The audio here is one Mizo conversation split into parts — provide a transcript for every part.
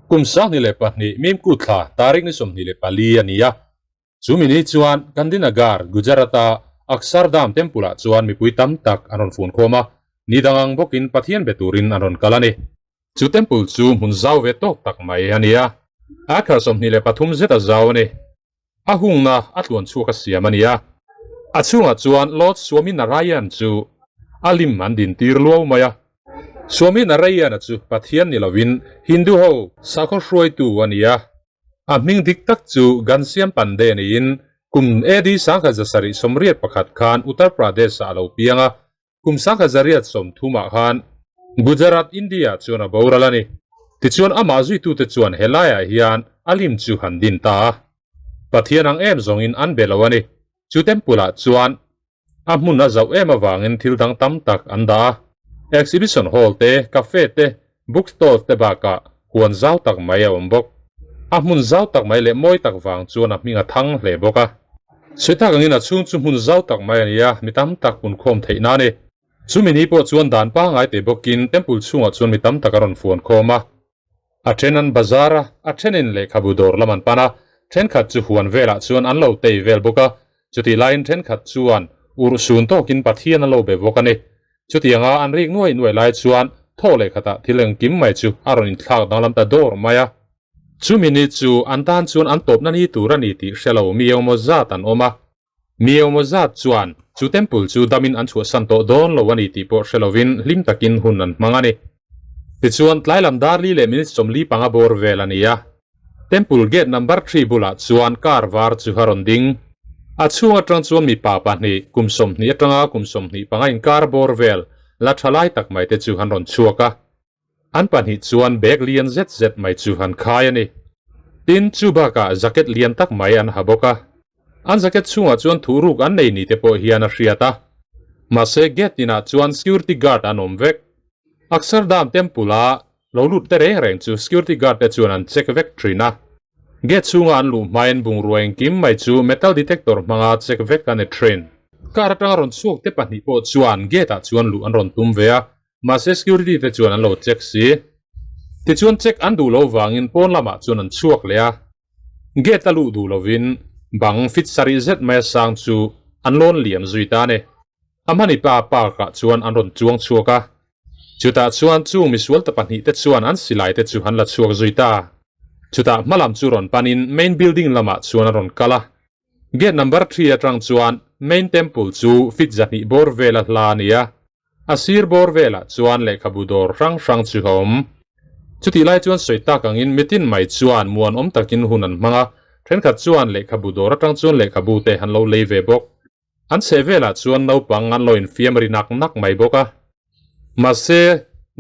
Kum 2002 Mimku thla tarik ni 24 a ni a. Chu mi ni chuan Gandhinagar, Gujarat-a Akshardham Temple-ah chuan mipui tam tak an rawn fun khawm a, ni dang ang bawkin Pathian be turin an rawn kal a ni. Chu temple chu hmun zau ve tawk tak mai a ni a, acre 23 zet a zau a ni. A hungna a tluan chhuak a siam a ni a, a chhungah chuan Lord Swaminarayan chu a lim an din tir luau mai a. Swaminarayana chu Pathian ni lovin Hindu ho sakhaw hruaitu a ni a, a hming dik tak chu Ghanshyam Pandey niin kum AD 1781 khan Uttar Pradesh-ah a lo piang a, Kum 1830 ah khan Gujarat, India chuan a boral a ni. Tichuan amah zuitute chuan helaiah hian a lim chu han din ta a. Pathian ang em zawngin an be lo a ni. Chu temple ah chuan a hmun a zauh em avangin thil dang tam tak an dah a. Exhibition hall te, cafe te, bookstore te bakah huan zau tak mai a awm bawk. A hmun zau tak mai leh mawi tak vang chuan a hming a thang hle bawk a. Sawi tak angin a chhung chu hmun zau tak mai a ni a, mi tam tak hmun khawm theih na a ni. Chumi ni pawh chuan dan pangngai te bawkin temple chhungah chuan mi tam tak a rawn fuan khawm a. A then an bazar a, a thenin lehkhabu dawr lam an pan a, thenkhat chu huan velah chuan an lo tei vel bawk a, chutih laiin thenkhat chuan urh sun tawkin Pathian a lo be bawk a ni. Chutianga an rik nuai nuai lai chuan thaw leh khatah thil engkim mai chu a rawn inthlak danglam ta dawr mai a. Chumi ni chu an tan chuan an tawpna ni tur a ni tih hre lo mi engemaw zat an awm a. Mi engemaw zat chuan chu temple chu damin an chhuahsan tawh dawn lo a ni tih pawh hre lovin hlim takin hun an hmang a ni. Tichuan tlai lam dar li leh minute 45 bawr vel a ni a. Temple gate number three bulah chuan car var chu a rawn ding. A chhung atang chuan mipa pahnih kum 20 atanga kum 25 inkar bawr vel la tha lai tak mai te chu an rawn chhuak a. An pahnih chuan bag lian zet zet mai chu an khai a ni. Tin, chu bakah jacket lian tak mai an ha bawk a. An jacket chhungah chuan thuruk an nei ni te pawh hian a hriat a. Mahse, gate tinah chuan security guard an awm vek. Akshardham Temple-a lo lut te reng reng chu security guard te chuan an check vek thin a. Gate chhunga an luh hmain bungrua engkim mai chu metal detector hmanga check vek a ni thin. Car atanga rawn chhuak te pahnih pawh chuan gate-ah chuan luh an rawn tum ve a. Mahse security te chuan an lo check si. Tichuan check an duh lo vangin pawn lamah chuan an chhuak leh a. Gate a luh duh lovin bang fit sarih zet mai a sang chu an lawn liam zui ta a ni. A hmani pa park ah chuan an rawn chuang chhuak a. Chutah chuan chung misual ta pahnih te chuan an silai te chu an la chhuak zui ta. Chutah hmalam chu rawn panin main building lamah chuan a rawn kal a. Gate number three atang chuan main temple chu fit 200 bawr vel a hla a ni a. A sir bawr velah chuan lehkhabu dawr hrang hrang chu a awm. Chutih lai chuan sawi tak angin mitin mai chuan muanawm takin hun an hmang a, thenkhat chuan lehkhabu dawr atang chuan lehkhabu te an lo lei ve bawk. An chheh velah chuan naupang an lo infiam ri nak nak mai bawk a. Mahse,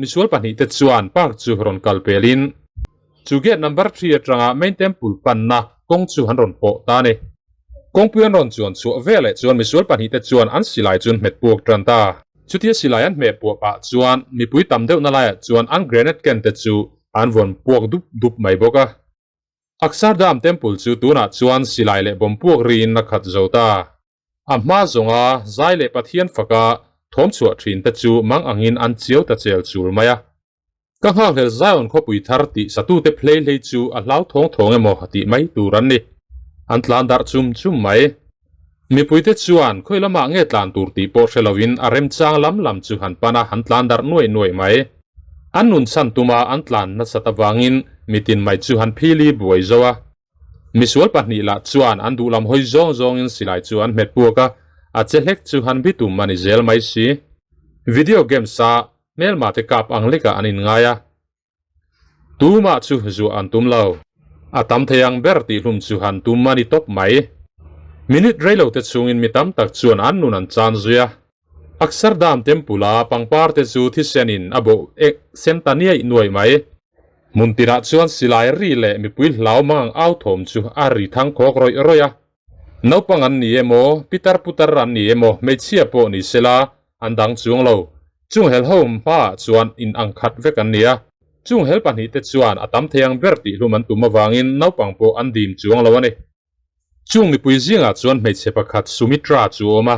misual pahnih te chuan park chu rawn kal pelin chu gate number three atanga main temple panna kawng chu an rawn pawh ta a ni. Kawngpui an rawn chuan chhuah veleh chuan misual pahnih te chuan an silai chu an hmet puak tan ta. Chutia silai an hmeh puah pah chuan mipui tam deuhna laiah chuan an grenade ken te chu an vawn puak dup dup mai bawk a. Akshardham Temple chu tunah chuan silai leh bomb puak riin a khat zo ta. A hma zawnga zai leh Pathian faka thawm chhuah thin te chu mang angin an chiau ta chel chul mai a. Ka nghakhlel Zion khawpui thar tih satute phlei hlei chu a hlau thawng thawng emaw tih mai tur an ni. An tlan darh chum chum mai. Mipuite chuan khawi lamah nge tlan tur tih pawh hre loin a remchang lam lam chu han pan a, han tlan darh nuai nuai mai. An nun chhan tuma an tlan nasat avangin mitin mai chu han phili buai zo a. Misual pahnih lah chuan an duhlam hawi zawng zawngin silai chu an hmet puak a, a che hlek chu han bitum a ni zel mai si. Video games a hmelma te kap ang lekah an inngai a, tumah chu zuah an tum lo. A tam thei ang ber tih hlum chu han tum a ni tawp mai. Minute reilo te chhungin mi tam tak chuan an nun an chan zui a. Akshardham Temple a pangpar te chu thisenin a boh ek sen ta niaih nuaih mai. Hmun tirah chuan silai ri leh mipui hlau mang ang au thawm chu a ri thang khawk rawih rawih a. Naupang an ni emaw, pitar putar an ni emaw, hmeichhia pawh ni sela an dang chuang lo. Chung hel ho hmaah chuan in ang khat vek an ni a. Chung hel pahnih te chuan a tam thei ang ber tih hlum an tum avangin naupang pawh an dim chuang lo a ni. Chung mipui zingah chuan hmeichhe pakhat Sumitra chu a awm a.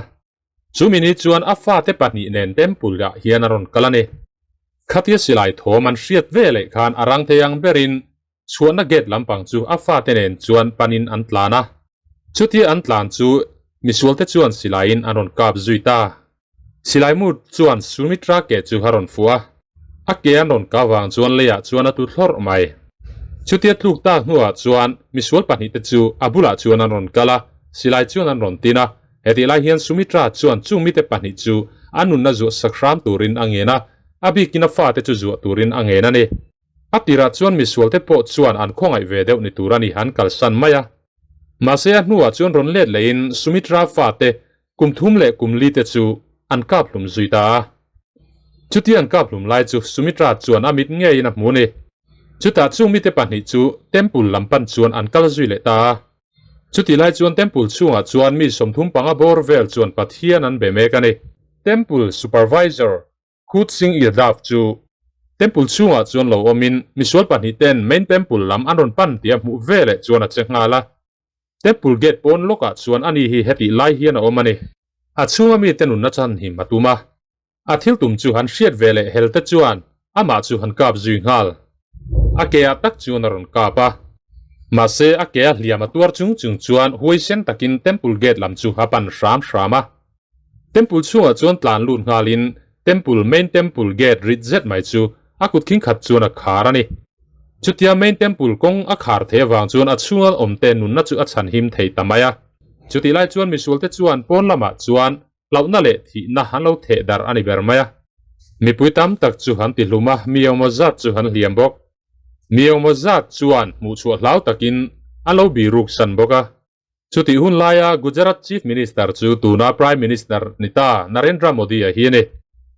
Chumi ni chuan a fate pahnih nen temple ah hian a rawn kal a ni. Khatia silai thawm an hriat ve leh khan a rang thei ang berin. Chhuahna gate lampang chu a fate nen chuan panin an tlan a. Chutia an tlan chu misualte chuan silaiin an rawn kap zui ta. Silai mu chuan Sumitra ke chu a rawn fuh a, a ke an rawn kah vang chuan leiah chuan a tlu thlawrh mai. Chutia tluk tak hnuah chuan misual pahnihte chu a bulah chuan an rawn kal a, silai chuan an rawn tin a. Hetih lai hian Sumitra chuan chung mite pahnih chu a nunna zuah sak hram turin a ngen a, a bikin a fate chu zuah turin a ngen a ni. A tirah chuan misualte pawh chuan an khawngaih ve deuh ni tur a ni an kalsan mai a. Mahse a hnuah chuan rawn let lehin Sumitra fate kum thum leh kum li te chu an kap hlum zui ta a. Chutia an kap hlum lai chu Sumitra chuan a mit ngeiin a hmu a ni. Chutah chung mite pahnih chu temple lam pan chuan an kal zui leh ta a. Chutih lai chuan temple chhungah chuan mi 35 bawr vel chuan Pathian an be mek a ni. Temple supervisor Khut Singh Yadav chu temple chhungah chuan lo awmin misual pahnih ten main temple lam an rawn pan tih a hmuh veleh chuan a che nghal a. Temple gate pawn lawkah chuan ani hi hetih lai hian a awm a ni. A chhunga mite nunna chan him a tum a. A thil tum chu han hriat veleh hel te chuan amah chu han kap zui nghal. A ke ah tak chuan a rawn kap a. Mahse a ke a hliam a tuar chung chung chuan huaisen takin temple gate lam chu a pan hram hram a. Temple chhungah chuan tlan lut nghalin Temple main temple gate rit zet mai chu a kut khing khat chuan a khar a ni. Chutia main temple kawng a khar thei avang chuan a chhunga awmte nunna chu a chhanhim thei ta mai a. Chutih lai chuan misualte chuan pawn lamah chuan hlauhna leh thihna an lo theh darh a ni ber mai a. Mipui tam tak chu an ti hlum a, mi engmaw zat chu an hliam bawk. Mi engmaw zat chuan hmuhchhuah hlau takin an lo biruk san bawk a. Chutih hun laia Gujarat Chief Minister chu tuna Prime Minister ni ta Narendra Modi-a hi a ni.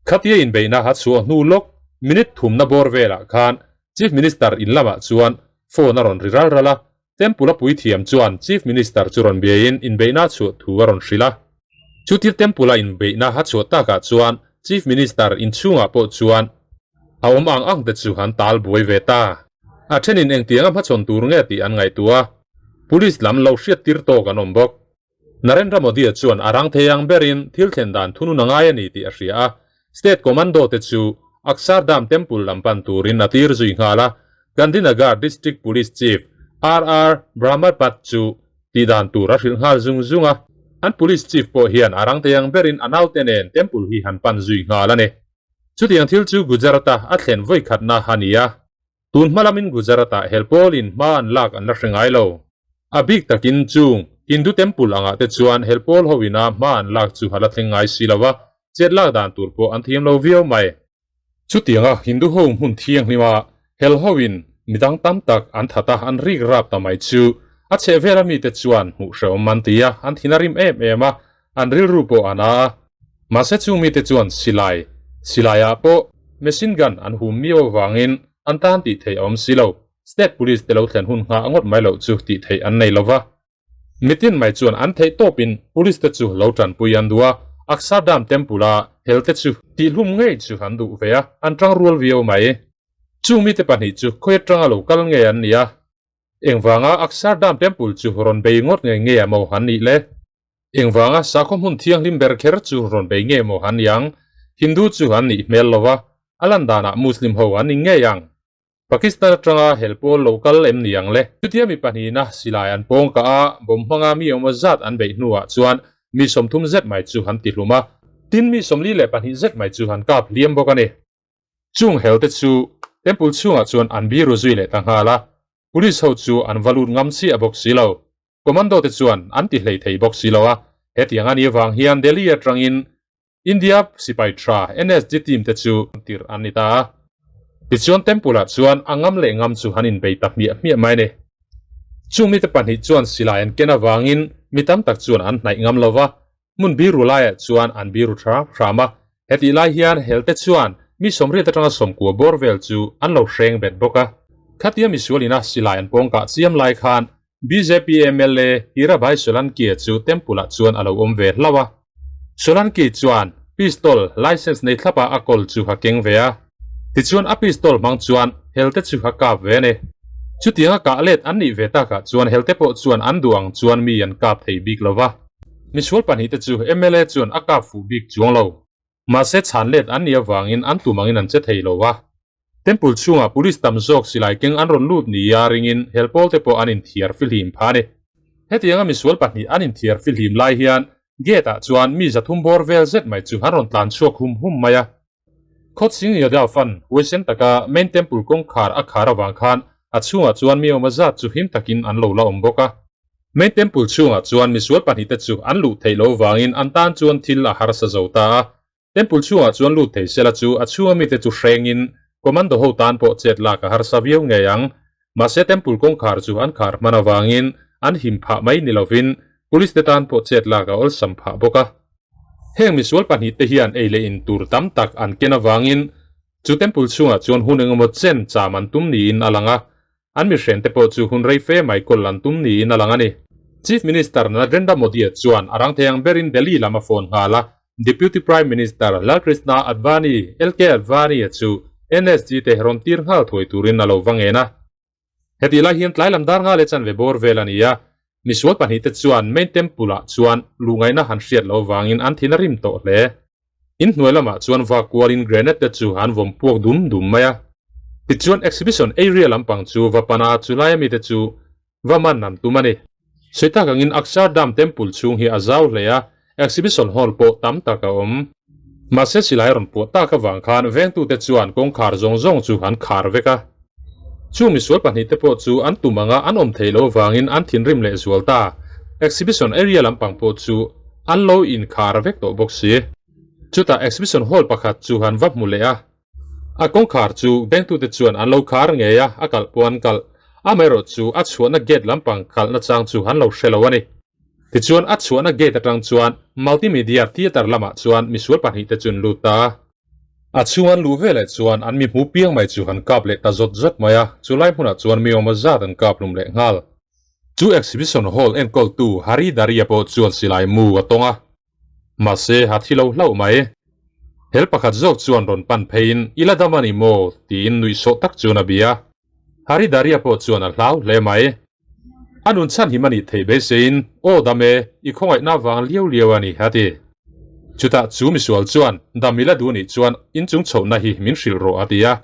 Khatia inbeihna a chhuah hnu lawk minute thumna bawr velah khan Chief Minister in lamah chuan phone a rawn ri ral ral a, Temple a puithiam chuan Chief Minister chu rawn biain inbeihna a chhuah thu a rawn hrilh a. Chutir Temple a inbeihna a chhuah takah chuan Chief Minister inchhungah pawh chuan a awm ang ang te chu an tal buai ve ta. A thenin engtianga hmachhawn tur nge tih an ngaihtuah a, Police lam lo hriattir tawk an awm bawk. Narendra Modi-a chuan a rang thei ang berin thil thlen dan thunun a ngai a ni tih a hria a, State Commando te chu Akshardham Temple lam pan turin a tir zui nghal a, Gandhinagar District Police Chief RR Brahmabhatt chu tih dan tur a hrilh nghal zung zung a, an Police Chief pawh hian a rang thei ang berin a naute nen Temple hi han pan zui nghal a ni. Chutiang thil chu Gujarat-a a thlen vawi khatna a ni a. Tun hma lamin Gujarat-ah hel pawlin hma an lak an la hre ngai lo. A bik takin chung Hindu temple angah te chuan hel pawl ho ina hma an lak chu a la thleng ngai si lo a, chet lak dan tur pawh an thiam lo viau mai. Chutianga Hindu ho hmun thianghlima hel ho in midang tam tak an that a, an rik rap ta mai chu a chhehvela mite chuan hmuh hrehawm an ti a, an thin a rim em em a, an rilru pawh a na a. Mahse chung mite chuan silai, silaiah pawh machine gun an hum miau avangin an tan tih theih a awm si lo. State Police te lo thlen hun nghah ngawt mai loh chu tih theih an nei lo va. Mitin mai chuan an theih tawpin Police te chu lo tanpui an duh a, Akshardham Temple a hel te chu tihhlum ngei chu an duh ve a, an tang rual viau mai. Chung mite pahnih chu khawi atanga lo kal nge an ni a? Engvanga Akshardham Temple chu rawn bei ngawt nge nge a maw an nih le? Engvanga sakhaw hmun thianghlim ber kher chu rawn bei nge maw an ni ang? Hindu chu an nih hmel lo va, a lan danah Muslim ho an ni ngei ang. Pakistan atanga hel pawl lo kal em ni ang le? Chutia mi pahnihna silai an pawng kah a, bomb hmanga mi engmaw zat an beih hnuah chuan mi 30 zet mai chu an tihlum a, tin mi 42 zet mai chu an kap hliam bawk a ni. Chung helte chu temple chhungah chuan an biru zui leh ta nghal a, police ho chu an va lut ngam chiah bawk si lo. Commando te chuan an ti hlei thei bawk si lo a, hetiang a nih avang hian Delhi atangin India sipai tha NSG team te chu tirh an ni ta a. Tichuan temple ah chuan a ngam leh ngam chu an inbei ta hmiah hmiah mai a ni. Chung mite pahnih chuan silai an ken avangin mi tam tak chuan an hnaih ngam lo va, Hmun biru laiah chuan an biru hram hram a, hetih lai hian helte chuan mi 80 atanga 90 bawr vel chu an lo hreng bet bawk a. Khatia misualina silai an pawng kah chiam lai khan bjp mla Hirabai Solanki chu temple-ah chuan a lo awm ve hlauh a. Solanki chuan pistol license nei thlapa a kawl chu a keng ve a. Tichuan a pistol hmang chuan helte chu a kap ve a ni. Chutianga kah let an nih ve takah chuan helte pawh chuan an duh ang chuan mi an kap thei bik lo va. Misual pahnih te chu mla chuan a kap fuh bik chuang lo. Mahse chhan let an nih avangin an tum angin an che thei lo a. Temple chhungah police tam zawk silai keng an rawn lut nia ringin hel pawl te pawh an inthiar fihlim pha a ni. Hetianga misual pahnih an inthiar fihlim lai hian gate ah chuan mi zathum bawr vel zet mai chu an rawn tlan chhuak hum hum mai a. Khawchhing Yadav fan huaisen taka main temple kawngkhar a khar avang khan a chhungah chuan mi awma zat chu him takin an lo la awm bawk a. Main temple chhungah chuan misual pahnih te chu an luh theih loh vangin an tan chuan thil a harsa zo ta a. Temple chhungah chuan lut thei sela chu a chhunga mite chu hrengin commando ho tan pawh chet lak a harsa viau ngei ang. Mahse temple kawngkhar chu an khar hman avangin an him phah mai ni lovin police te tan pawh chet lak a awlsam phah bawk a. Heng misual pahnih te hian ei leh in tur tam tak an ken avangin chu temple chhungah chuan hun engemaw chen cham an tum niin a lang a, An mihrente pawh chu hun rei fe mai kawl an tum niin a lang a ni. Chief Minister Narendra Modi-a chuan a rang thei ang berin Delhi lam a phone nghal a, Deputy Prime Minister Lal Krishna Advani, LK Advani-a chu NSG te rawn tir nghal thuai turin a lo va ngen a. Hetih lai hian tlai lam dar nghal e chanve bawr vel a ni a, misual pahnihte chuan main temple-ah chuan luhngaihna han hriat loh vangin an thin a rim tawh hle. Inhnuai lamah chuan vak kualin grenade te chu an vawm puak dum dum mai a. Tichuan exhibition area lampang chu va pan a, chulai ami te chu va man an tum a ni. Sawi tak angin Akshardham Temple chhung hi a zau hle a, exhibition hall pawh tam tak a awm. Mahse silai rawn puah tak avang khan vengtute chuan kawngkhar zawng zawng chu an khar vek a. Chung misual pahnih te pawh chu an tum anga an awm theih loh avangin an thinrim leh zual ta. Exhibition area lampang pawh chu an lo inkhar vek tawh bawk si. Chutah exhibition hall pakhat chu han va hmu leh a. A kawngkhar chu vengtute chuan an lo khar ngei a, a kalh pawh an kalh. Amaherawh chu a chhuahna gate lampang kalhna chang chu an lo hre lo a ni. Tichuan a chhuahna gate atang chuan multimedia theatre lamah chuan misual pahnih te chu an lut ta a. A chhung an luh veleh chuan an mi hmu piang mai chu han kap leh ta zawt zawt mai a, chu lai hmunah chuan mi awma zat an kap hlum leh nghal. Chu exhibition hall enkawltu Hari Daria pawh chuan silai mu a tawng a, mahse a thi lo hlauh mai. Hel pakhat zawk chuan rawn pan pheiin I la dam a ni maw? tiin nuihsawh tak chuan a bia. Hari Daria pawh chuan a hlau hle mai. A nun chhan him a nih theih beiseiin, Aw dam e, i khawngaihna vang liau liau a ni, a ti. Chutah chu misual chuan, Dam i la duh nih chuan inchung chhohna hi min hrilh rawh, a ti a.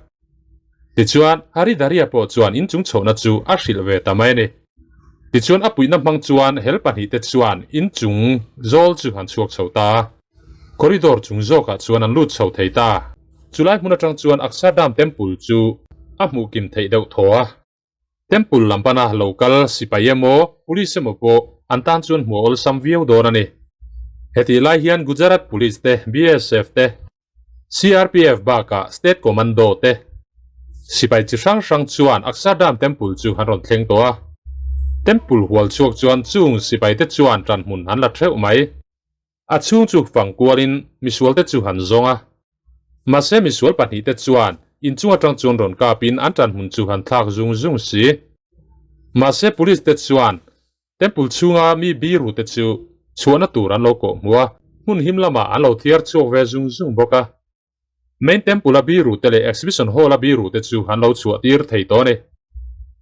Tichuan, Hari Daria pawh chuan inchung chhohna chu a hrilh ve ta mai a ni. Tichuan a puihna hmang chuan hel pahnihte chuan inchung zawl chu an chhuak chho ta a. Corridor chung zawkah chuan an lut chho thei ta. Chulai hmun atang chuan Akshardham Temple chu a hmuh kim theih deuh thaw a. Temple lam pana lo kal sipai emaw police emaw pawh an tan chuan hmuh awlsam viau dawn a ni. Hetih lai hian Gujarat Police te, BSF te, CRPF bakah State Commando te sipai chi hrang hrang chuan Akshardham Temple chu an rawn thleng tawh a. Temple hual chhuak chuan chung sipai te chuan tanhmun an la theuh mai. A chhung chu fang kualin misualte chu han zawng a. Mahse misual pahnihte chuan inchung atang chuan rawn kapin an tanhmun chu han thlak zung zung si. Mahse police te chuan temple chhunga mi biru te chu chhuahna tur an lo kawh hmu a, hmun him lamah an lo thiar chhuak ve zung zung bawk a. Main Temple a biru te leh Exhibition Hall a biru te chu an lo chhuah tir thei tawh a ni.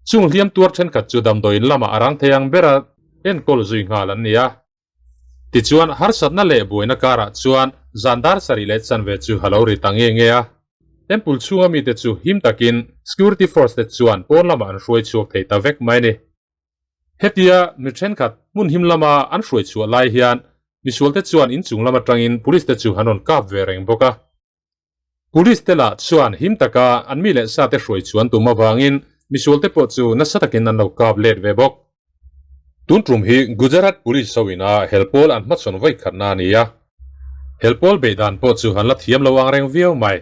Chung hliam tuar thenkhat chu damdawiin lamah a rang thei ang bera enkawl zui nghal an ni a. Tichuan, harsatna leh buaina karah chuan zan dar sarih leh chanve chu a lo ri ta nge nge a. Temple chhunga mite chu him takin security force te chuan pawn lamah an hruai chhuak thei ta vek mai a ni. Hetia mi thenkhat hmun him lama an hruai chhuah lai hian misualte chuan inchung lam atangin police te chu an rawn kap ve reng bawk a. Police te lah chuan him taka an mi leh sa te hruai chuan tum avangin misualte pawh chu nasa takin an lo kap let ve bawk. Tun tum hi Gujarat Police ho ina helpawl an hmachhawn vawi khatna a ni a. Helpawl beih dan pawh chu an la thiam lo ang reng viau mai.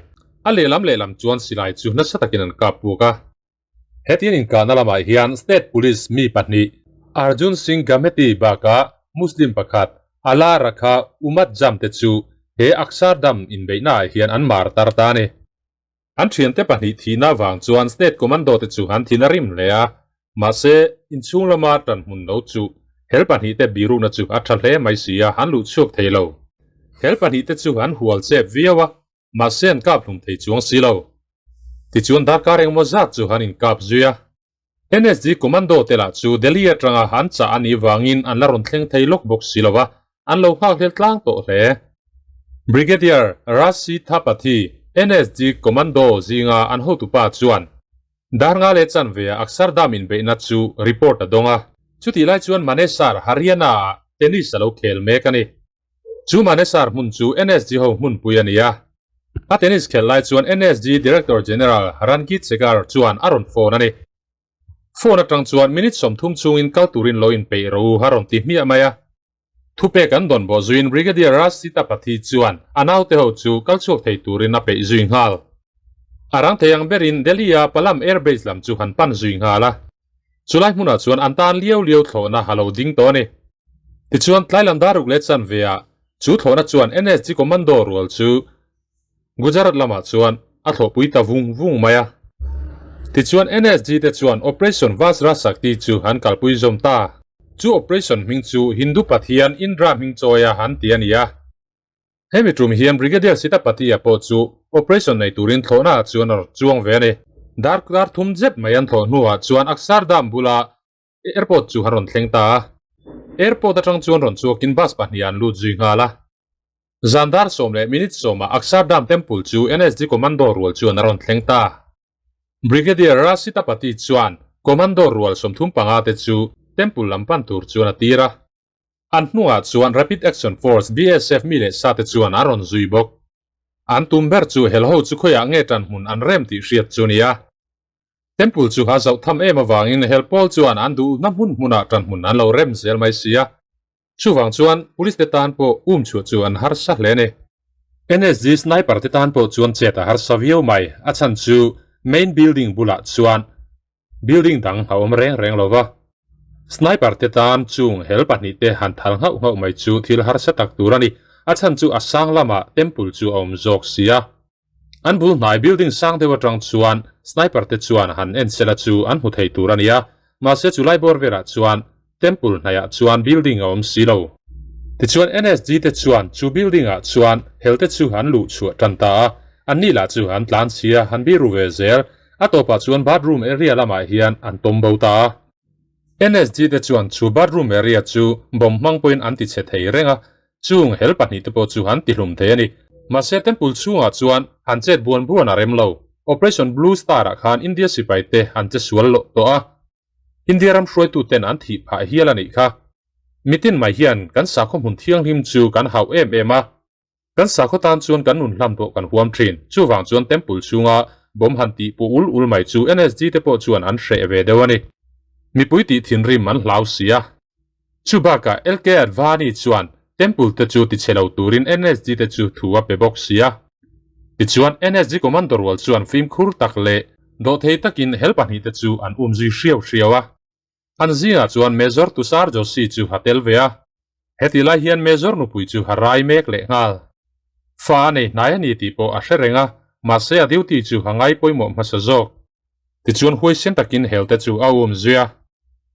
A lehlam lehlam chuan silai chu nasa takin an kap puk a. Hetiang inkahna lamah hian State Police mi pahnih Arjun Singh Gameti bakah Muslim pakhat Ala Rakha Umad Jam te chu he Akshardham inbeihnaah hian an mar tar ta a ni. An thiante pahnih thihna vang chuan State Commando te chu an thin a rim hle a, mahse inchhung lama tanhmun lo chu hel pahnihte birukna chu a tha hle mai si a, an luh chhuak thei lo. Hel pahnihte chu an hual chep viau a, Mahse an kap hlum thei chuang si lo. Tichuan darkar engmaw zat chu han inkap zui a. NSG Commando te lah chu Delhi atanga an chah a nih vangin an la rawn thleng thei lawk bawk si lo va, an lo nghak hlel tlang tawh hle. Brigadier Raj C Thapathi, NSG Commando zinga an hotupa chuan dar nga leh chanve-ah Akshardham inbeihna chu report a dawng a. Chutih lai chuan Manesar, Haryana-ah tennis a lo khel mek a ni. Chu Manesar hmun chu NSG ho hmunpui a ni a. A tennis khelh lai chuan NSG Director General Ranjit Segar chuan a rawn phone a ni. Phone atang chuan minute 30 chhungin kal turin lo inpeih rawh u a rawn ti hmiah mai a. Thupek an dawn bawh zuiin Brigadier Raj Sitapathy chuan a naute ho chu kal chhuak thei turin a peih zui nghal. A rang thei ang berin Delhi-a Palam Air Base lam chu han pan zui nghal a. Chulai hmunah chuan an tan liau liau thlawhna a lo ding tawh a ni. Tichuan tlailam daruk leh chanveah chu thlawhna chuan NSG Commando rual chu Gujarat lamah chuan a thlawhpui ta vung vung mai a. Tichuan NSG te chuan Operation Vajra Shakti chu an kalpui zawm ta. Chu operation hming chu Hindu pathian Indra hming chawia an ti a ni a. Hemi tum hian Brigadier Sitapati-a pawh chu operation nei turin thlawhnaah chuan a rawn chuang ve a ni. Dar dar thum zet mai an thlawh hnuah chuan Akshardham bula Airport chu a rawn thleng ta a. Airport atang chuan rawn chhuakin bus pahnih an lut zui nghal a. Zan dar sawm leh minute sawmah Akshardham Temple chu NSG Commando rual chuan a rawn thleng ta. Brigadier Rasitapati chuan Commando rual 35 te chu Temple lam pan tur chuan a tir a. An hnungah chuan Rapid Action Force, BSF, mi leh sa te chuan an rawn zui bawk. An tum ber chu helho chu khawiah nge tan hmun an rem tih hriat chu nia. Temple chu a zauh tham em avangin hel pawl chuan an duhna hmun hmunah tan hmun an lo rem zel mai si a. Chuvang chuan police te tan pawh um chhuah chu an harsa hle a ni. NSG sniper te tan pawh chuan chet a harsa viau mai, a chhan chu main building bulah chuan building dang a awm reng reng lo va. Sniper te tan chung hel pahnih te han thal nghauh nghauh mai chu thil harsa tak tur a ni, a chhan chu a sang lamah temple chu a awm zawk si a. An bul hnai building sang deuh atang chuan sniper te chuan han en sela chu an hmu thei tur a ni a, mahse chu lai bawr velah chuan temple hnaiah chuan building a awm si lo. Tichuan NSG te chuan chu building ah chuan hel te chu an luh chhuah tan ta a, an ni lah chu an tlan chhia han biru ve zel, a tawpah chuan bathroom area lamah hian an tawm bo ta a. NSG te chuan chu bathroom area chu bomb hmang pawhin an ti chhe thei reng a, Chung hel pahnih te pawh chu an tihlum thei a ni. Mahse temple chhungah chuan han chet buan buan a rem lo. Operation Blue Star ah khan India sipai te an che sual loh tawh a. India ram hruaitu ten an thih phah hial a nih kha. Mitin mai hian kan sakhaw hmun thianghlim chu kan hauh em em a. Kan sakhaw tan chuan kan nun hlam pawh kan huam thin. Chuvang chuan temple chhunga bomb han tih puh ul ul mai chu NSG te pawh chuan an hreh ve deuh a ni. Mipui tih thinrim an hlau si a. Chu bakah LK Advani chuan Temple te chu tichhe lo turin NSG te chu thu a pe bawk si a. Tichuan NSG Commando rual chuan fimkhur tak leh dawhthei takin hel pahnih te chu an um zui hriau hriau a. An zingah chuan Major Tushar Joshi chu a tel ve a. Heti lai hian Major nupui chu a rai mek leh nghal. Fa a nei hnai a ni tih pawh a hre reng a, mahse a duty chu a ngai pawimawh hmasa zawk. Tichuan huaisen takin hel te chu a um zui a.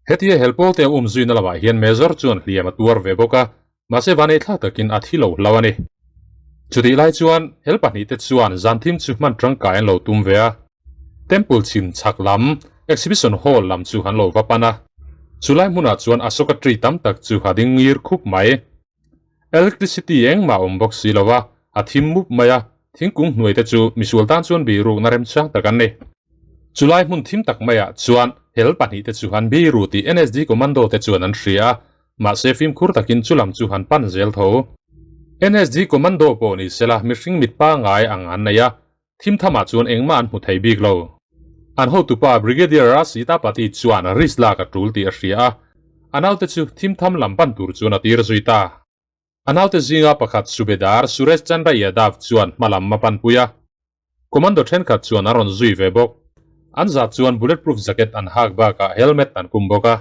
Hetia hel pawl te a um zuina lamah hian Major chuan hliam a tuar ve bawk a, mahse vanei thlak takin a thi lo hlau a ni. Chutih lai chuan hel pahnih te chuan zan thim chu hman tangkai an lo tum ve a. Temple chhim chhak lam Exhibition Hall lam chu an lo va pan a. Chulai hmunah chuan Ashoka tree tam tak chu a ding ngir khup mai. Electricity engmah awm bawk si lo a, a thim mup mai a, thingkung hnuai te chu misual tan chuan birukna remchang tak an ni. Chulai hmun thim tak maiah chuan hel pahnih te chu han biru tih NSG Commando te chuan an hria a, mahse fimkhur takin chulam chu han pan zel tho. NSG Commando pawh ni sela mihring mit pangai ang an nei a, thim thamah chuan engmah an hmu thei bik lo. An hotupa Brigadier Rashid Apati chuan risk lak a tul tih a hria a, a naute chu thim tham lam pan tur chuan a tir zui ta. A naute zinga pakhat Subedar Suresh Chandra Yadav chuan hma lam a panpui a, commando thenkhat chuan a rawn zui ve bawk. An zat chuan bulletproof jacket an hak bakah helmet an kum bawk a.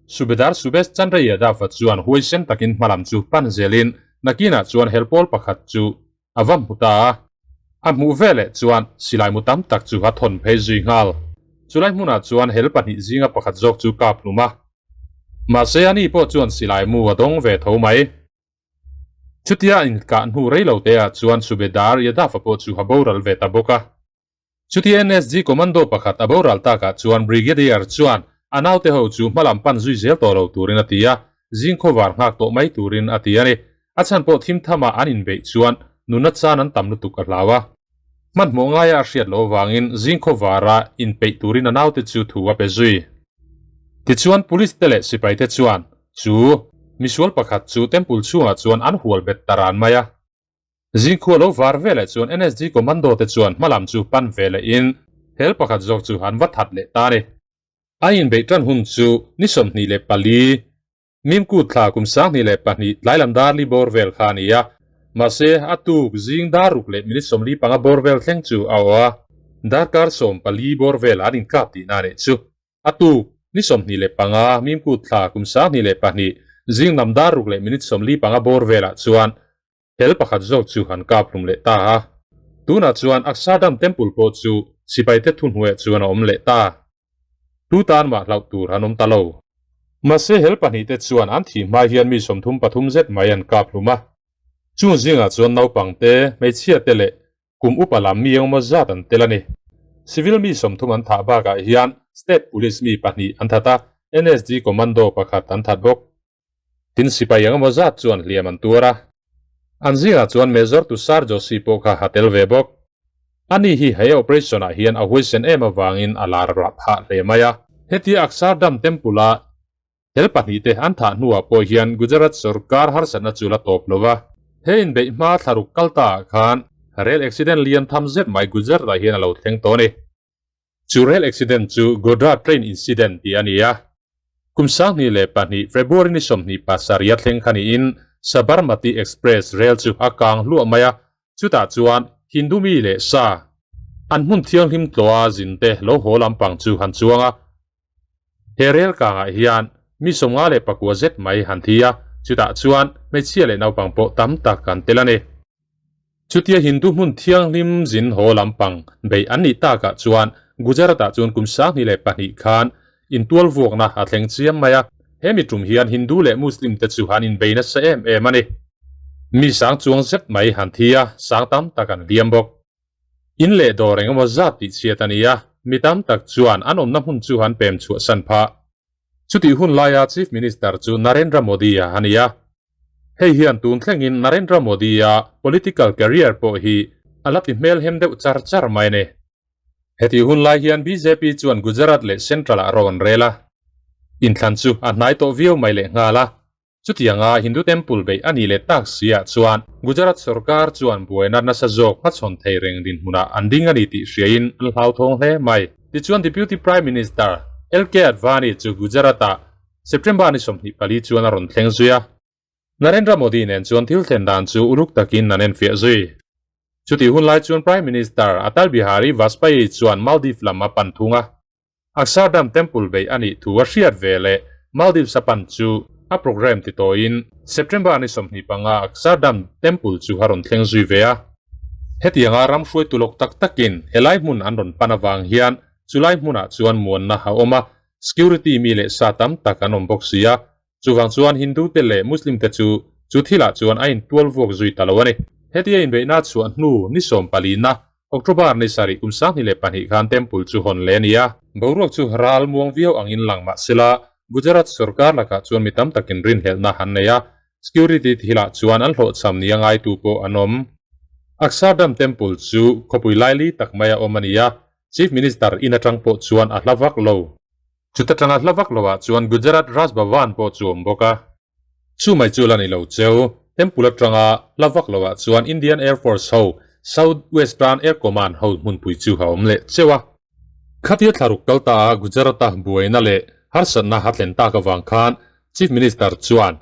Subedar Subesh Chandra Yadav-a chuan huaisen takin hma lam chu pan zelin nakinah chuan helpawl pakhat chu A va hmu ta a, a hmuh veleh chuan silai mu tam tak chu a thawn phei zui nghal. Chulai hmunah chuan hel pahnih zinga pakhat zawk chu kap hlum a. Mahse ani pawh chuan silai mu a dawng ve tho mai. Chutia inkah hnu rei lo te ah chuan Subedar Yadav-a pawh chu a boral ve ta bawk a. Chutia NSG Commando pakhat a boral takah chuan Brigadier chuan a naute ho chu hmalam pan zui zel tawh lo turin a ti a, zing khawvar nghak tawh mai turin a ti a ni. A chhan pawh thim thama an inbeih chuan nuna chan an tam lutuk a hlau a. Hmanhmawh ngaia a hriat loh avangin zingkhawvara inpeih turin a naute chu thu a pe zui. Tichuan police te leh sipai te chuan chu misual pakhat chu temple chhungah chuan an hual bet ta ran mai a. Zingkhua lo var veleh chuan NSG commando te chuan hmalam chu pan ve lehin hel pakhat zawk chu an va that leh ta a ni. A inbeih tan hun chu ni 24 Mimkut thla kum 2002 tlailam dar li bawr vel kha a ni a, mahse a tuk zing dar ruk leh minute 45 bawr vel thleng chu a awh a, darkar 14 bawr vel an inkap tihna a nih chu. A tuk ni 25 Mimkut thla kum 2002 zing lam dar ruk leh minute 45 bawr velah chuan Hel pakhat zawk chu an kap hlum leh ta a. Tunah chuan Akshardham Temple pawh chu sipaite thuhnuaiah chuan a awm leh ta. Tu tan mah hlauh tur an awm ta lo. Mahse hel pahnihte chuan an thih hma hian mi 33 zet mai an kap hlum a. Chung zingah chuan naupangte, hmeichhiate leh kum upa lam mi engemaw zat an tel a ni. Civil mi 30 an thah bakah hian State Police mi pahnih an that a, NSG Commando pakhat an that bawk. Tin sipai engemaw zat chuan hliam an tuar a, an zingah chuan Major Tushar Joshi pawh kha a tel ve bawk. Ani hi he operation ah hian a huaisen em avangin a lar rah phah hle mai a. Hetia Akshardham Temple-a hel pahnihte an thah hnuah pawh hian Gujarat sorkar harsatna chu la tawp lo va. He inbeih hma thlaruk kal ta ah khan rail accident lian tham zet mai Gujarat ah hian a lo thleng tawh a ni. Chu rail accident chu Godhra train incident tih a ni a. Kum 2002 February ni 27 thleng kha niin Sabarmati Express rail chu a kang hluah mai a, chutah chuan Hindu mi leh sa an hmun thianghlim tlawha zin te lo haw lampang chu han chuang a. He rail kangah hian mi 59 zet mai han thi a, chutah chuan hmeichhia leh naupang pawh tam tak an tel a ni. Chutia Hindu hmun thianghlim zin haw lampang beih an nih takah chuan Gujarat-ah chuan kum 2002 khan intual vuakna a thleng chiam mai a. He mi tum hian Hindu leh Muslim te chu an inbei nasa em em a ni. Mi sang chuang zet mai han thi a, sang tam tak an hliam bawk. In leh dawr engemaw zat tih chhiat a ni a, mi tam tak chuan an awmna hmun chu an pem chhuahsan phah. Chutih hun laia Chief Minister chu Narendra Modi-a a ni a. Hei hian tun thlengin Narendra Modi-a political career pawh hi a la ti hmelhem deuh char char mai a ni. Hetih hun lai hian bjp chuan Gujarat leh Central-ah ro an rel a. Inthlan chu a hnai tawh viau mai lehnghal a. Chutianga Hindu temple beih a nih leh tak si-ah chuan Gujarat sorkar chuan buaina nasa zawk hmachhawn thei reng dinhmunah an ding a ni tih hriain an hlauthawng hle mai. Tichuan Deputy Prime Minister LK Advani chu Gujarat-ah September ni 24 chuan a rawn thleng zui a. Narendra Modi nen chuan thil thlen dan chu uluk takin an enfiah zui. Chutih hun lai chuan Prime Minister Atal Bihari Vajpayee chuan Maldives lam a pan thung a. Akshardham Temple beih a nih thu a hriat ve leh Maldives a pan chu a programme ti tawhin September ni 25 Akshardham Temple chu a rawn thleng zui ve a. Hetianga ram hruaitu lawk tak takin helai hmun an rawn pan avang hian chulai hmunah chuan muanna a awm a, Security mi leh sa tam tak an awm bawk si a, chuvang chuan Hindu te leh Muslim te chu chu thilah chuan a intual vuak zui ta lo a ni. Hetia inbeihna chhuah hnu ni 14na, October ni 7 kum 2002 khan temple chu hawn leh a ni a. Boruak chu ral muang viau angin lang mah sela, Gujarat sorkar lakah chuan mi tam takin rinhlelhna an nei a, security thilah chuan an hlawhchham nia ngaitu pawh an awm. Akshardham Temple chu khawpui laili tak maia awm a ni a, Chief Minister in atang pawh chuan a hla vak lo. Chuta tanga hla vak loah chuan Gujarat Raj Bhavan pawh chu awm bawk a. Chu mai chu la ni lo cheu, Temple atanga hla vak loah chuan Indian Air Force ho South Western Air Command ho hmunpui chu a awm leh cheu a. Khatia thlaruk kal ta a Gujarat-a buaina leh harsatna a thlen tak avang khan Chief Minister chuan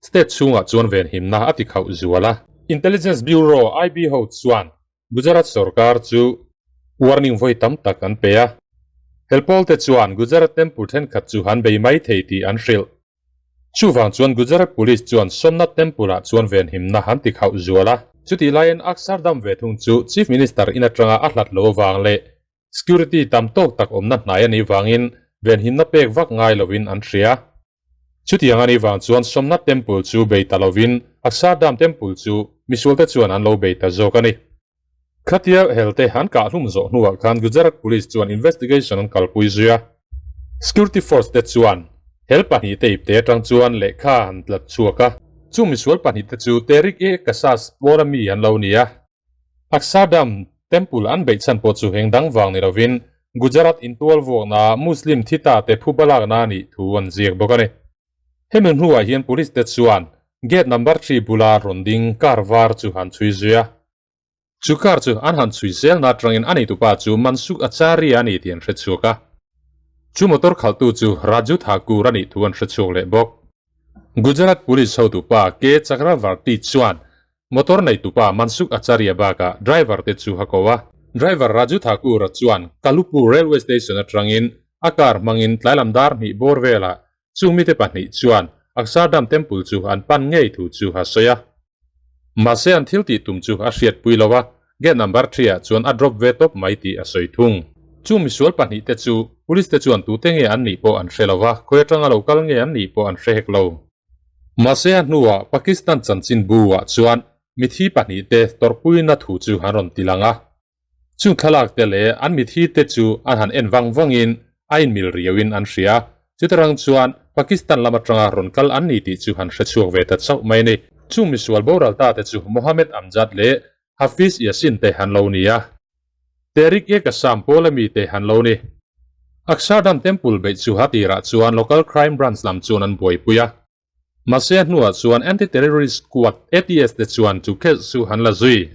State chhungah chuan venhimna a ti khauh zual a. Intelligence Bureau, IB, ho chuan Gujarat sorkar chu warning vawi tam tak an pe a. Helpawl te chuan Gujarat temple thenkhat chu an bei mai thei tih an hrilh. Chuvang chuan Gujarat Police chuan Somnath Temple ah chuan venhimna an ti khauh zual a. Chutih laiin Akshardham ve thung chu Chief Minister in atanga a hlat lo avang leh security tam tawk tak awmna hnai a nih vangin venhimna pek vak ngai lovin an hria. Chutiang a nih vang chuan Somnath Temple chu bei ta lovin Akshardham Temple chu misualte chuan an lo bei ta zawk a ni. Khatia helte an kah hlum zawh hnuah khan Gujarat Police chuan investigation an kalpui zui a. Security force te chuan hel pahnih te ipte atang chuan lehkha an tlat chhuak a. Chung misual pahnih te chu Tehrik-e Kasas pawla mi an lo ni a. Akshardham. Temple an beih chhan pawh chu heng dang vang ni lovin Gujarat intual vuakna Muslim thi ta te phu balakna a nih thu an ziak bawk a ni. Hemi hnuah hian police te chuan gate number thri bula rawn ding car var chu han chhui zui a. Chu car chu an han chhui zelna atangin a neitupa chu Mansukh Acharya a ni tih an hre chhuak a. Chu motor khalhtu chu Raju Thakur a nih thu an hre chhuak leh bawk. Gujarat Police hotupa K Chakravarti chuan Motor neitupa Mansukh Acharya bakah driver te chu a ko a. Driver Raju Thakur-a chuan Kalupur Railway Station atangin a car hmangin tlailam dar hnih bawr velah chung mite pahnih chuan Akshardham Temple chu an pan ngei thu chu a sawi a. Mahse an thil tih tum chu a hriatpui lo a, gate number threeah chuan a drop ve tawp mai tih a sawi thung. Chung misual pahnih te chu police te chuan tute nge an nih pawh an hre lo a, khawi atanga lo kal nge an nih pawh an hre hek lo. Mahse a hnuah Pakistan chanchin bu-ah chuan mithi pahnihte tawrhpuina thu chu an rawn ti lang a. Chung thlalak te leh an mithi te chu an han en vang vangin a inmil riauin an hria. Chutarang chuan Pakistan lam atanga rawn kal an ni tih chu han hre chhuak ve ta chauh mai a ni. Chung misual boral ta te chu Mohammed Amjad leh Hafiz Yasin te han lo ni a. Tehrik-e-Kasam pawl ami te han lo ni. Akshardham Temple beih chu ha tirah chuan Local Crime Branch lam chuan an buaipui a. Mahse a hnuah chuan Anti-Terrorist Squad, ATS, te chuan chu khelh chu han la zui.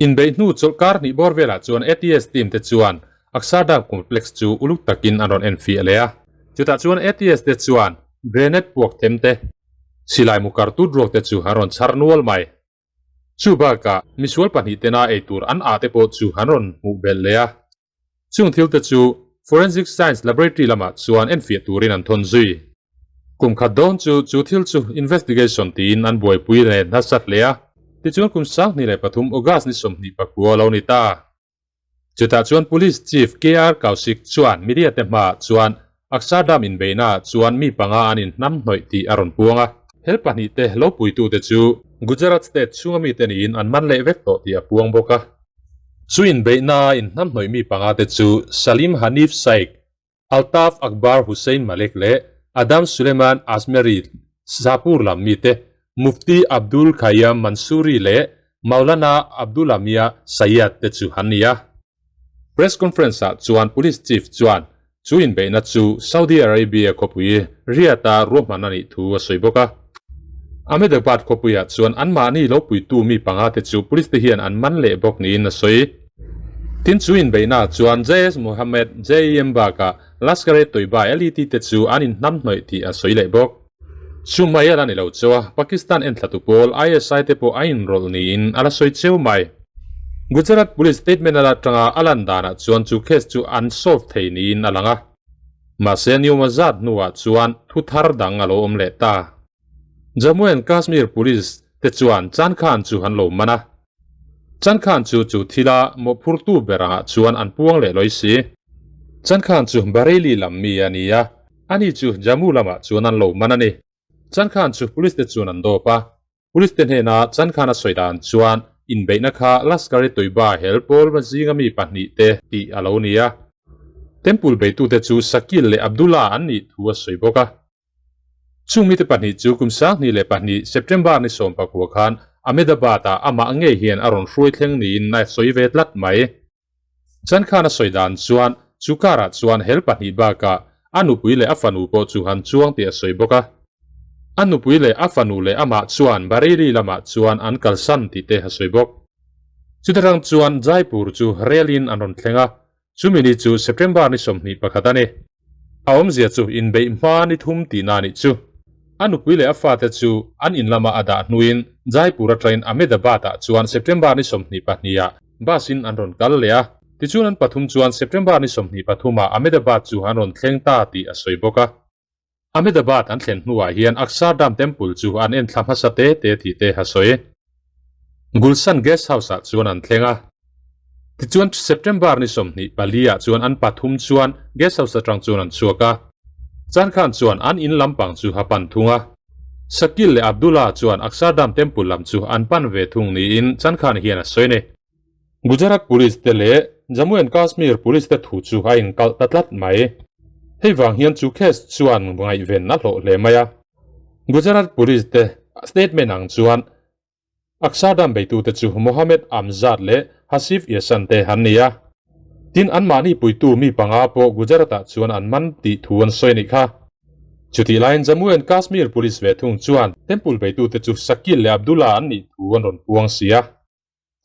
Inbeih hnu chawlhkar hnih bawr velah chuan ATS team te chuan Akshardham Complex chu uluk takin an rawn enfiah leh a. Chutah chuan ATS te chuan grenade puak them te, silai mu kar tut ruak te chu an rawn chhar nual mai. Chu bakah misual pahnih tena ei tur an ah te pawh chu an rawn hmuh belh leh a. Chung thil te chu Forensic Science Laboratory lamah chuan enfiah turin an thawn zui. Kum khat dawn chu chu thil chu investigation tiin an buaipui leh nasa hle a. Tichuan kum 2003 August ni 29 a lo ni ta. Chutah chuan Police Chief KR Kaushik chuan media te hmaah chuan Akshardham inbeihnaah chuan mi panga an inhnamhnawih tih a rawn puang a. Hel pahnih te lo puitute chu Gujarat state chhunga mite niin an man leh vek tawh tih a puang bawk a. Chu inbeihnaa inhnamhnawih mi panga te chu Salim Hanif Shaikh, Altaf Akbar Hussain Malik leh Adam Suleman Ajmeri Shahpur lam mite Mufti Abdul Khayyam Mansoori leh Maulana Abdulamia Sayyad te chu an ni a. Press conference-ah chuan Police Chief chuan chu inbeihna chu Saudi Arabia khawpui Riyadh-a ruahman a nih thu a sawi bawk a. Ahmedabad khawpuiah chuan anmahni lo puitu mi panga te chu police te hian an man leh bawk niin a sawi. Tin chu inbeihnaah chuan Jaish Mohammed, JEM bakah Lashkar-e-Toiba, LET te chu an inhnamhnawih tih a sawi leh bawk. Chu mai a la ni lo chauh a, Pakistan enthlatu pawl ISI te pawh a inrawlh niin a la sawi cheu mai. Gujarat Police statement a la atanga a lan danah chuan chu case chu an solve thei niin a lang a. Mahse Niuma zat hnuah chuan thu thar dang a lo awm leh ta. Jammu and Kashmir Police te chuan Chan Khan chu an lo man a. Chan Khan chu chu thila mawhphurtu ber angah chuan an puang leh lawi si. Chan Khan chu Bareilly lam mi a ni a, ani chu Jammu lamah chuan an lo man a ni. Chan Khan chu Police te chuan an dawp a, Police te hnena Chan Khan a sawi dan chuan inbeihna kha Lashkar-e-Toiba hel pawl zinga mi pahnih te tih a lo ni a. Temple beitute chu Shakil leh Abdullah an nih thu a sawi bawk a. Chung mite pahnih chu kum 2002 September ni 19 khan Ahmedabad-ah amah ngei hian a rawn hruai thleng niin a sawi ve tlat mai. Chan Khan a sawi dan chuan chu car-ah chuan hel pahnih bakah a nupui leh a fanu pawh chu han chuang tih a sawi bawk a. A nupui leh a fanu leh amah chuan Bareilly lamah chuan an kalsan tih te a sawi bawk. Chutarang chuan Jaipur chu rel-in an rawn thleng a, chumi ni chu September ni 21 a ni. A awmzia chu inbeih hma ni thum tihna a nih chu. A nupui leh a fate chu an in lama a dah hnuin Jaipur atangin Ahmedabad-ah chuan September ni 22 ah Bus in an rawn kal leh a, tichuan an pathum chuan September ni 23 ah Ahmedabad chu an rawn thleng ta tih a sawi bawk a. Ahmedabad an thlen hnuah hian Akshardham Temple chu an en thla hmasa te te tih te a sawi. Gulshan Guest House ah chuan an thleng a. Tichuan September ni 24 ah chuan an pathum chuan Guest House atang chuan an chhuak a. Chan Khan chuan an in lampang chu a pan thung a. Shakil leh Abdullah chuan Akshardham Temple lam chu an pan ve thung niin Chan Khan hian a sawi a ni. Gujarat Police te leh Jammu and Kashmir Police te thu chu a inkalh ta tlat mai. Hei vang hian chu case chuan ngaihven a hlawh hle mai a. Gujarat Police te statement ang chuan. Akshardham beitute chu Mohammed Amjad leh Hasif Ihsan te an ni a. Tin, anmahni puitu mi panga pawh Gujarat-ah chuan an man tih thu an sawi a nih kha. Chutih laiin Jammu and Kashmir Police ve thung chuan temple beitute chu Shakil leh Abdullah an nih thu an rawn puang si a.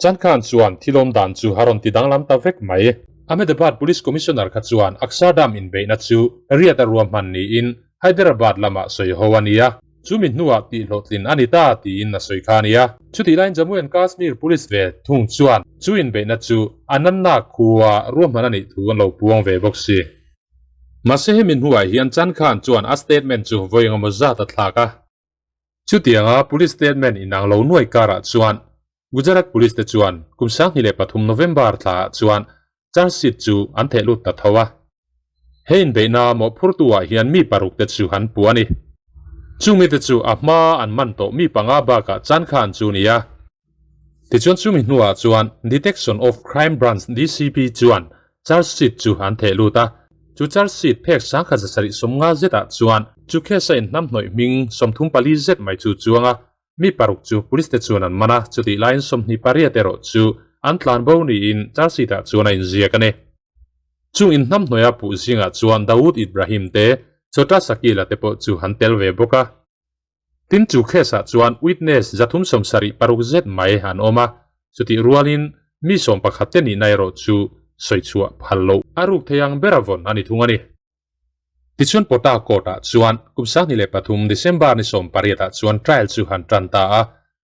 Chan Khan chuan thilawm dan chu a rawn ti danglam ta vek mai. Ahmedabad Police Commissioner kha chuan Akshardham inbeihna chu riat a ruahman niin Hyderabad lamah sawi ho a ni a, chumi hnuah tihhlawhtlin a ni ta tiin a sawi kha a ni a. Chutih laiin Jammu and Kashmir Police ve thung chuan chu inbeihna chu Anantnag khua ruahman a nih thu an lo puang ve bawk si. Mahse hemi hnuah hian Chan Khan chuan a statement chu vawi engemaw zat a thlak a. Chutianga police statement inang lo nuai karah chuan Gujarat Police te chuan kum 2003 November thlaah chuan charge sheet chu an theh lut ta tho a. He inbeihna mawhphurtu ah hian mi paruk te chu an pu a ni. Chumi te chu a hma an man tawh mi panga bakah chan khan chu ni a. Tichuan chumi hnuah chuan Detection of Crime Branch, DCB, chuan charge sheet chu an theh lut a. Chu charge sheet phek 1750 zetah chuan chu case a inhnamhnawih hming 34 zet mai chu chuang a. Mi paruk chu police te chuan an man a, chutih laiin 28 erawh chu an tlan bo niin charge sheet ah chuan a inziak a ni. Chung inhnamhnawih a puh zingah chuan Dawood Ibrahim te, Chota Shakil-a te pawh chu an tel ve bawk a. Tin chu case ah chuan witness 376 zet mai an awm a, chutih rualin mi 11 te nihna erawh chu sawi chhuah phal loh a ruk thei ang ber a vawn a ni thung a ni. Tichuan Pota court ah chuan kum 2003 December ni 18 ah chuan trial chu han tan ta a,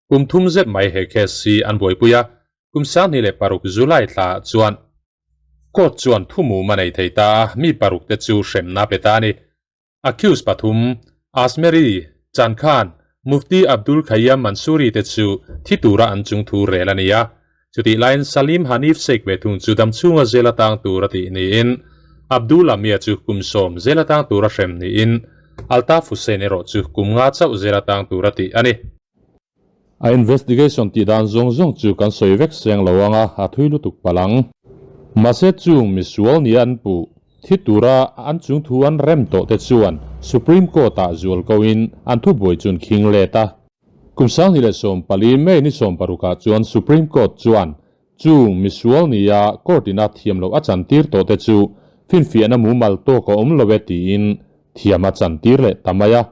kum thum zet mai he case hi an buaipui a, kum 2006 July thla ah chuan court chuan thumum a nei thei ta a, mi paruk te chu hremna pe ta a ni. Accused pathum, Asmeri, Chan Khan, Mufti Abdul Khayyam Mansoori te chu thi tura an chung thu rel a ni a. Chutih laiin Salim Hanif Sheikh ve thung chu damchhunga zel atang tur a tih niin, Abdul Amia chu kum 10 zel atang tur a hrem niin, Altaf Hussain erawh chu kum nga chauh zel atang tur a tih a ni. A investigation tih dan zawng zawng chu kan sawi vek seng lo anga a thui lutuk palh ang. Mahse chung misual nia an puh thi tura an chung thu an rem tawh te chuan Supreme Court ah zual ko in an thubuai chun khing let a. Kum 2014 May ni 16 ah chuan Supreme Court chuan chung misual nia court ina thiam loh a chantir tawh te chu finfiahna mumal tawk a awm lo e tiin thiam a chantir leh ta mai a.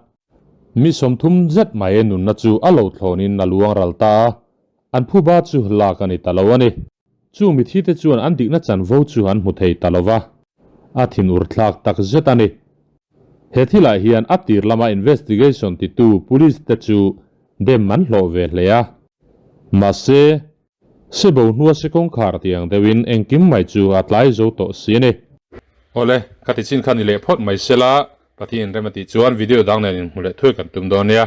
Mi 30 zet mai nunna chu a lo thlawnin a luang ral ta a, an phuba chu lak a ni ta lo a ni. Chu mithite chuan an dikna chanvo chu an hmu thei ta lo va, a thinur thlak tak zet a ni. He thilah hian a tir lama investigation titu police te chu dem an hlawh ve hle a. Mahse, Sebo hnua se kawngkhar tiang deuhin engkim mai chu a tlai zo tawh si a ni. Awle, ka ti chin kha ni leh phawt mai sela, Pathian rem a tih chuan video dang nen inhmu leh thuai kan tum dawn nia.